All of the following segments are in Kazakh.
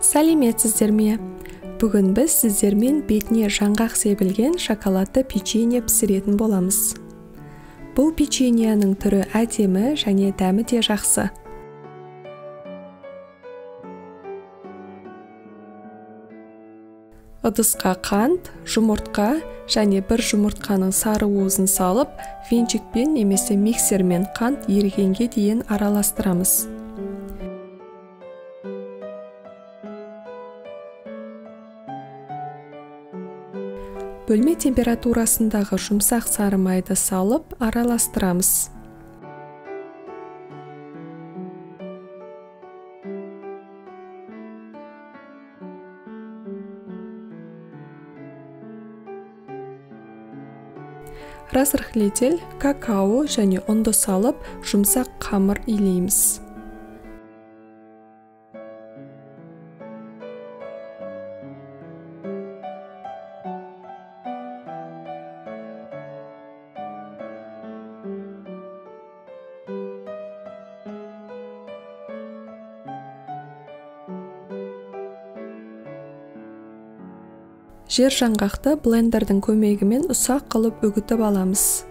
Сәлеметсіздер ме? Бүгін біз сіздермен бетіне жаңғақ себілген шоколадты печенье пісіретін боламыз. Бұл печеньенің түрі әдемі және дәмі де жақсы. Ыдысқа қант, жұмыртқа және бір жұмыртқаның сары уызын салып, венчикпен немесе миксермен қант ерігенге дейін араластырамыз. Бөлме температурасындағы жұмсақ сары майды салып, араластырамыз. Разрыхлитель, какао және ұнды салып, жұмсақ қамыр илейміз. Жер жаңғақты блендердің көмегімен ұсақ қылып үгітіп аламыз.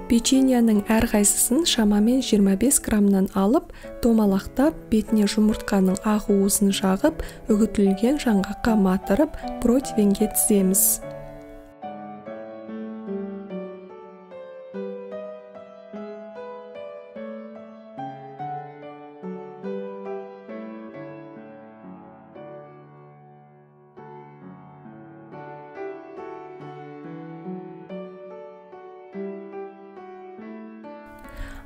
Печеньенің әрқайсысын шамамен 25 граммнан алып, домалақтап, бетіне жұмыртқаның ақ уызын жағып, үгітілген жаңғаққа матырып, противенге тіземіз.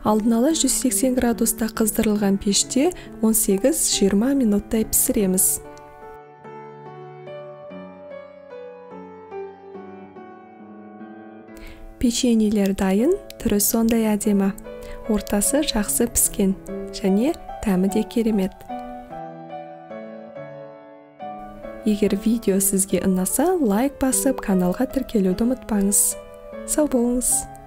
Алдын ала 180 градуста қыздырылған пеште 18-20 минуттай пісіреміз. Печеньелер дайын, түрі сондай әдемі. Ортасы жақсы піскен және дәмі де керемет. Егер видео сізге ұнаса, лайк басып, каналға тіркелуді ұмытпаңыз. Сау болыңыз!